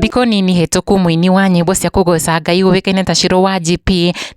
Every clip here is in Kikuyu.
Thikũ nini hĩtũku, mũini wa nyĩmbo cia kũgoca Ngai ũĩkaine ta Shiro wa GP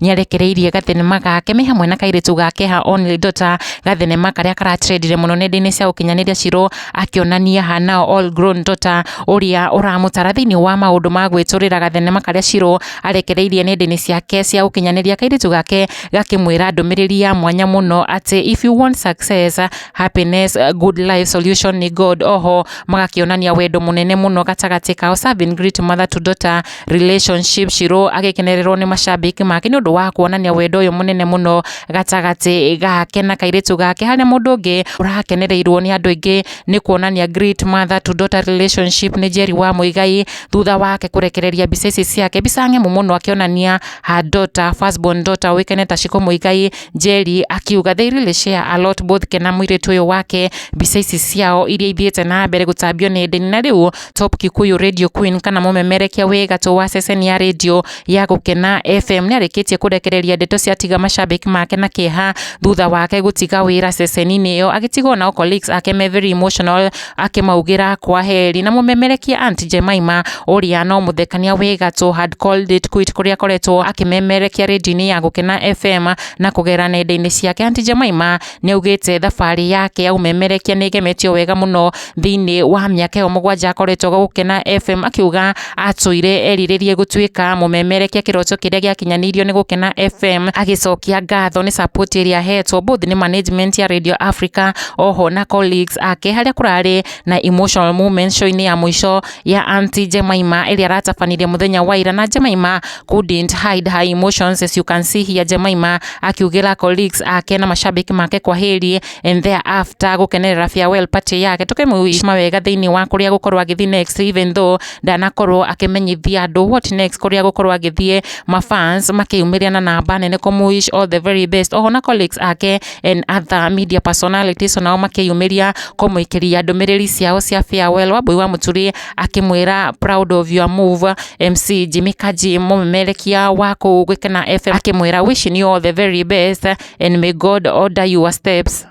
nĩarekereirie gathenema gake me hamwe na kairĩtu gake her only daughter, gathenema karĩa karatrendire mũno nenda-inĩ cia ũkinyanĩria. Shiro akĩonania her now all grown daughter ũrĩa ũramũtara thĩinĩ wa maũndũ ma gwĩtũrĩra. Gathenema karĩa Shiro arekereirie nenda-inĩ ciake cia ũkinyanĩria, kairĩtu gake gakĩmwĩra ndũmĩrĩri ya mwanya mũno atĩ if you want success, happiness, good life, solution ni God. Oho magakĩonania wendo mũnene mũno gatagatĩ kao, serving great mother to daughter relationship. Shiro agĩkenererwo nĩ macambĩki make nĩ ũndũ wa kuonania wendo ũyũ mũnene mũno gatagatĩ gake na kairĩtu gake. Harĩa mũndũ ũngĩ ũrakenereirwo nĩ andũ aingĩ nĩ kuonania great mother to daughter relationship nĩ Njeri wa Muigai, thutha wake kũrekereria mbica ici ciake, mbica ng'emu mũno akĩonania her daughter, first born daughter ũĩkaine ta Shiko Muigai. Njeri akiuga they really share a lot, both ke na mũirĩtu ũyũ wake. Mbica ici ciao iria ithiĩte na mbere gũtambio nenda-inĩ. Na rĩu top Kikuyu radio queen kana mũmemerekia wĩ gatũ wa ceceni ya radio ya Gũkena FM nĩ arĩkĩtie kũrekereria ndeto cia tiga macambĩki make na kĩeha thutha wake gũtiga wĩra ceceni-inĩ ĩyo, agĩtigwo nao colleagues ake me very emotional akĩmaugĩra kwa heri. Na mũmemerekia Aunt Jemima ũrĩa no mũthekania wĩ gatũ had called it quit kũrĩa akoretwo akĩmemerekia radio-inĩ ya Gũkena FM na kũgerera nenda-inĩ ciake. Aunt Jemima nĩ augĩte thabarĩ yake ya ũmemerekia nĩ ĩgemetio wega mũno thĩinĩ wa mĩaka ĩyo 7 akoretwo Gũkena FM, akiuga atũire erirĩrie gũtuĩka mũmemerekia, kĩroto kĩrĩa gĩakinyanĩirio nĩ Gũkena FM, agĩcokia ngatho nĩ support ĩrĩa ahetwo both nĩ management ya Radio Africa oho na colleagues ake, harĩa kũrarĩ na emotional moment show-inĩ ya mũico ya Auntie Jemima ĩrĩa aratabanirie mũthenya wa ira. Na Jemima couldn't hide her emotions, as you can see here, Jemima akiugĩra colleagues ake na mashabiki make kwaheri and thereafter gũkenerera farewell party yake. Tũkĩmũwish mawega thĩinĩ wa kũrĩa gũkorwo agĩthiĩ next, even though ndanakorwo akĩmenyithia andũ what next kũrĩa gũkorwo agĩthiĩ. Mafans makĩyumĩria na namba nene kũmũwish all the very best, oho na colleagues ake and other media personalities onao makĩyumĩria kũmũikĩria ndũmĩrĩri ciao cia farewell. Wambui wa Mũturi akĩmwĩra, "Proud of your move." MC Jimmy Kaji, mũmemerekia wa kũu Gĩkena FM, akĩmwĩra, "Wishing you all the very best and may God order your steps."